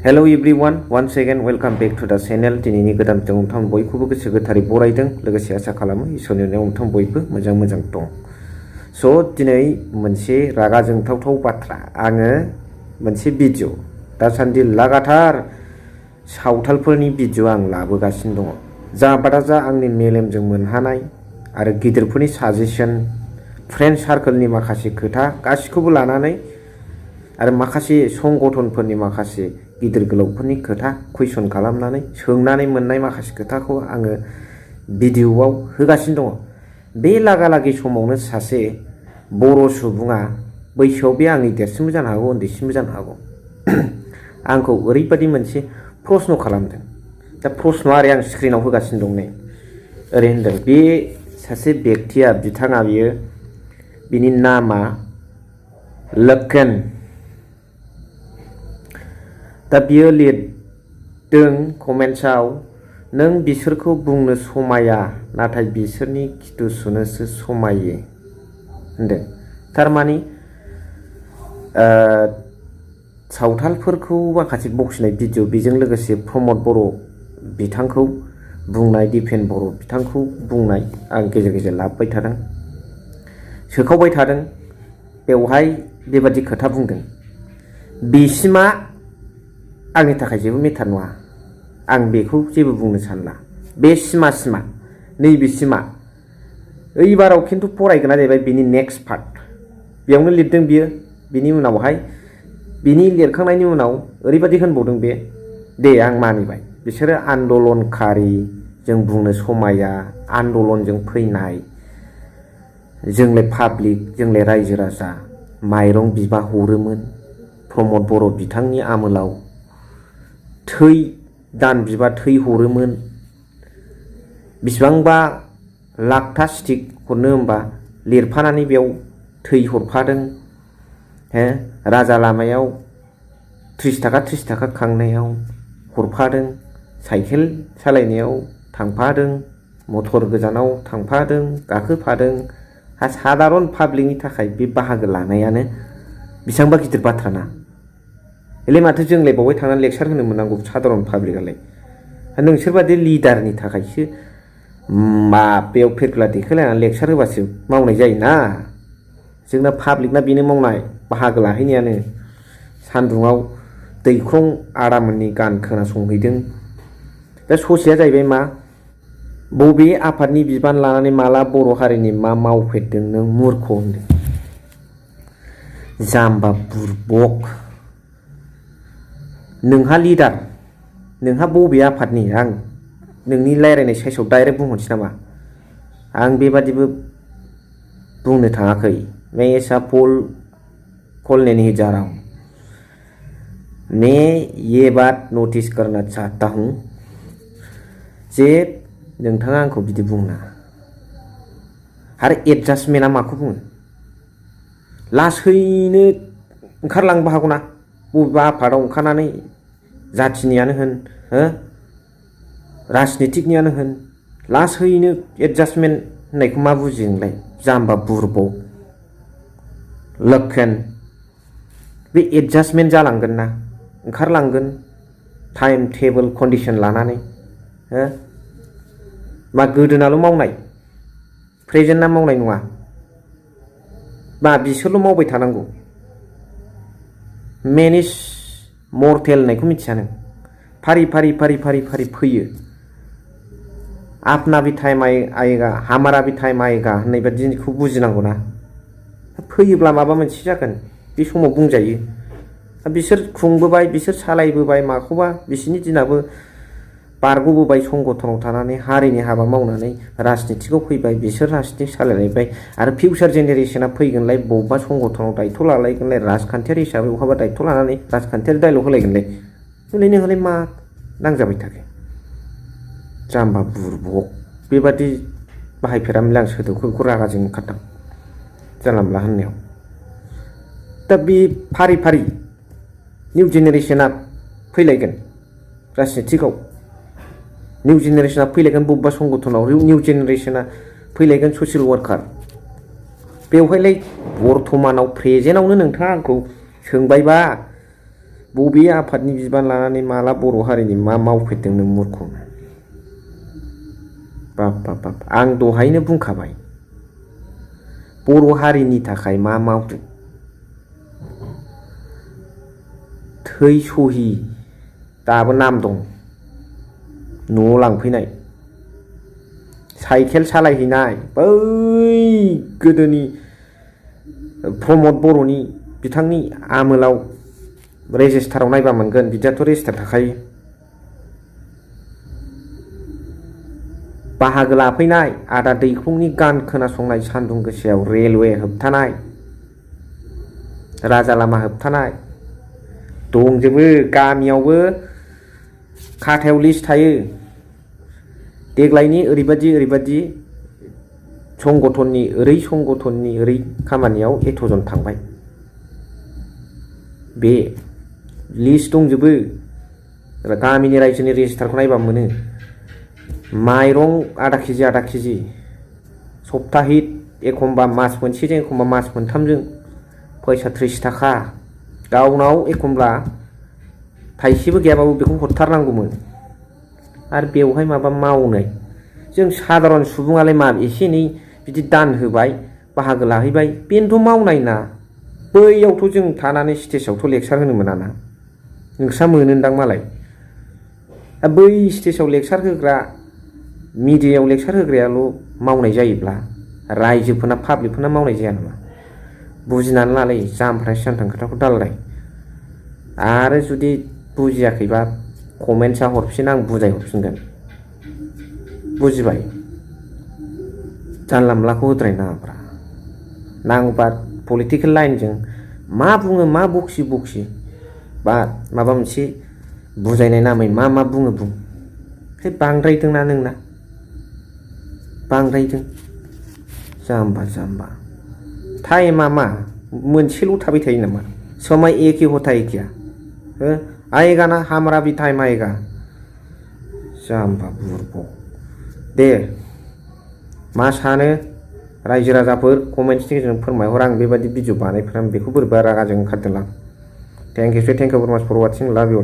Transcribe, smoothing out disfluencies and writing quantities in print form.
Hello everyone, once again welcome back to the channel. दिनैनि गोदान video नोंथां बयखौबो गोसो गोथारै बरायदों लोगोसे आसा खालामो इसोरनि अननायाव नोंथां बयबो मोजां दं। स' दिनै मोनसे रागा जोंथावथाव बाथ्रा आङो मोनसे भिडिअ दासान्दि लागातार सावथालफोरनि भिडिअ आं लाबोगासिनो दङ। जा बादा जा आंनि मेलेमजों मोनहानाय आरो गिदिरफोरनि साजेसन फ्रेन्ड सार्कोलनि माखासे खोथा गासिखौबो लानानै आरो माखासे संगठनफोरनि माखासे गिदिर गोलावफोरनि खोथा कुइसन खालामनानै सोंनानै मोननाय माखासे खोथाखौ आङो भिडिअआव होगासिनो दङ। बे लागालागि समावनो सासे बर' सुबुङा बैसोआव बे आंनि देरसिनबो जानो हागौ उन्दैसिनबो जानो हागौ आंखौ ओरैबायदि मोनसे प्रश्न खालामदों। दा प्रश्नआ आरो आं स्क्रिनाव होगासिनो दं नै ओरै होनदों बे सासे बेक्तिया बिथाङा बिनि नामा लक्षण। दा बियो लिरदों कमेन्ट्सआव नों बिसोरखौ बुंनो समाया नाथाय बिसोरनि खिथु सुनोसो समायो होनदों। थारमानि सावथालफोरखौ माखासे बखिनाय भिडिअ बेजों लोगोसे प्रमद बर' बिथांखौ बुंनाय दिपेन बर' बिथांखौ बुंनाय आं गेजेर गेजेर लाबोबाय थादों सोखावबाय थादों। बेवहाय बेबादि खोथा बुंदों बिसिमा आंनि थाखाय जेबो मेटार नङा आं बेखौ जेबो बुंनो सानला। बे सिमा नैबे सिमा ओइबाराव खिन्थु फरायगोना जाहैबाय बिनि नेक्स्ट पार्ट बेयावनो लिरदों बियो। बिनि उनावहाय बिनि लिरखांनायनि उनाव ओरैबायदि होनबावदों बे दे आं मानिबाय बिसोरो आन्दलनखारि जों बुंनो समाया आन्दलनजों फैनाय जोंलाय पाब्लिक जोंलाय रायजो राजा माइरं बिबा हरोमोन प्रमद बर' बिथांनि आमोलाव थै दान बिबा थै हरोमोन बिसिबांबा लाखथा स्टिक हरनो होमबा लिरफानानै बेयाव थै हरफादों राजा लामायाव 30 थाखा खांनायाव हरफादों साइकेल सालायनायाव थांफादों मटर गोजानाव थांफादों गाखोफादों सादारन पाब्लिकनि थाखाय बे बाहागो लानायानो बेसेबांबा गिदिर बाथ्राना एले माथो जोंलाय बावहाय थांनानै लेक्सार होनो मोननांगौ सादारन पाब्लिकआलाय नोंसोरबादि लिडारनि थाखायसो बेयाव फेरफिला देखायलायनानै लेक्सार होबासो मावनाय जायोना। जोंना पाब्लिकना बेनो मावनाय बाहागो लाहैनायानो सान्दुङाव दैख्रं आदामोननि गान खोनासंहैदों। दा ससेया जाहैबाय मा बबे आफादनि बिबान लानानै माला बर' हारिनि मा मावफेरदों नों मुर्ख होनदों जाम्बा बुरबक नोंहा लिडार नोंहा बबे आफादनि आं नोंनि रायज्लायनाय साइसआव डाइरेक्ट बुंहरसै नामा आं बेबादिबो बुंनो थाङाखै। मैं ऐसा पोल खोलने नहीं जा रहा हूँ। मैं ये बात नोटिस करना चाहता हूँ जे नोंथाङा आंखौ बिदि बुंना आरो एडजास्टमेन्टआ माखौ बुङो लासैनो ओंखारलांनोबो हागौना बबेबा आफादाव ओंखारनानै जाथिनियानो होन राजनितिकनियानो होन लासैनो एडजास्टमेन्ट होननायखौ मा बुजियो नोंलाय जाम्बा बुरबक लक्षण। बे एडजास्टमेन्ट जालांगोन ना ओंखारलांगोन टाइम टेबोल कन्डिसन लानानै मा गोदोनाल' मावनाय प्रेजेन्टना मावनाय नङा मा बिसोरल' मावबाय थानांगौ। मेन इज मर्टेल होननायखौ मिथिया नों फारि फैयो अपना भी टाइम आएगा हमारा भी टाइम आएगा होननाय बादिखौ बुजिनांगौ ना। फैयोब्ला माबा मोनसे जागोन बे समाव बुंजायो बिसोर खुंबोबाय बिसोर सालायबोबाय माखौबा बिसोरनि दिनाबो बारग'बोबाय संगठनाव थानानै हारिनि हाबा मावनानै राजनितिकआव फैबाय बिसोर राजनितिक सालायलायबाय आरो फिउचार जेनेरेसना फैगोनलाय बबेबा संगठनाव दायथ' लालायगोनलाय राजखान्थियारि हिसाबै बहाबा दायथ' लानानै राजखान्थियारि दायलग होलायगोनलाय नोंलाय मा नांजाबाय थाखो जाम्बा बुरबक बेबादि बाहायफेरामोनलाय आं सोदोबखौ रागाजों ओंखारदों जानला मोनला होननायाव। दा बे फारि निउ जेनेरेसना फैलायगोन राजनितिकआव निउ जेनेरेसना फैलायगोन बबेबा संगठनाव निउ जेनेरेसना फैलायगोन ससियेल वार्कार बेवहायलाय बर्थमानाव प्रेजेन्टआवनो नोंथाङा आंखौ सोंबायबा बबे आफादनि बिबान लानानै माला बर' हारिनि मा मावफेरदों नों मूर्ख? बाप बाप बाप, आं दहायनो बुंखाबाय बर' हारिनि थाखाय मा मावदों। थै सहि दाबो नाम दं, न'आव लांफैनाय, साइकेल सालायहैनाय, बै गोदोनि प्रमद बर'नि बिथांनि आमोलाव रेजिस्टाराव नायबा मोनगोन, बिदियाथ' रेजिस्टार थाखायो। बाहागो लाफैनाय, आदा दैख्लंनि गान खोनासंनाय सान्दुं गोसायाव, रेलवे होबथानाय, राजा लामा होबथानाय दंजोबो। गामियावबो खाथायाव लिस्ट थायो, देग्लायनि ओरैबायदि संगठननि ओरै खामानियाव एथ'जन थांबाय, बे लिस्ट दंजोबो। गामिनि रायजोनि रेजिस्टारखौ नायबा मोनो। माइरं आधा केजि सप्ताहित, एखमबा मास मोनसेजों एखमबा मास मोनथामजों फैसा 30 थाखा। गावनाव एखमब्ला थाइसेबो गैयाबाबो बेखौ हरथारनांगौमोन। आरो बेवहाय माबा मावनाय, जों साधारन सुबुङालाय मा एसे एनै बिदि दान होबाय, बाहागो लाहैबाय, बेनोथ' मावनाय ना। बैयावथ' जों थानानै स्टेजावथ' लेक्सार होनो मोना ना। नोंस्रा मोनोनदां मालाय। बै स्टेजाव लेक्सार होग्रा, मिडियायाव लेक्सार होग्रायाल' मावनाय जायोब्ला रायजोफोरना पाब्लिकफोरना मावनाय जाया नामा? बुजिनानै लालै, जामफ्रासो जानथां खोथाखौ दालाय। आरो जुदि बुजियाखैबा कमेन्टसा हरफिन, आं बुजाय हरफिनगोन। बुजिबाय? जानला मोनलाखौ होद्राय नाङाब्रा। नांगौबा पलिटिकेल लाइनजों मा बुङो, मा बखि बा माबा मोनसे बुजायनाय नामै मा बुङो बुं। बांद्रायदोंना नोंना, बांद्रायदों। जाम्बा टाइमा मा मोनसेल' थाबाय थायो नामा? समय एक ही होता है क्या? आएगा ना, हमारा भी टाइम आएगा। जाम्बा बुरबक। दे, मा सानो रायजो राजाफोर कमेन्ट्सनि गेजेरजों फोरमायहर। आं बेबायदि भिडिअ बानायफ्राम बेखौ बोरैबा रागा जोंनो ओंखारदोंलां। थेंक इउ भेरि माच फर वाचिं, लाभ इउ।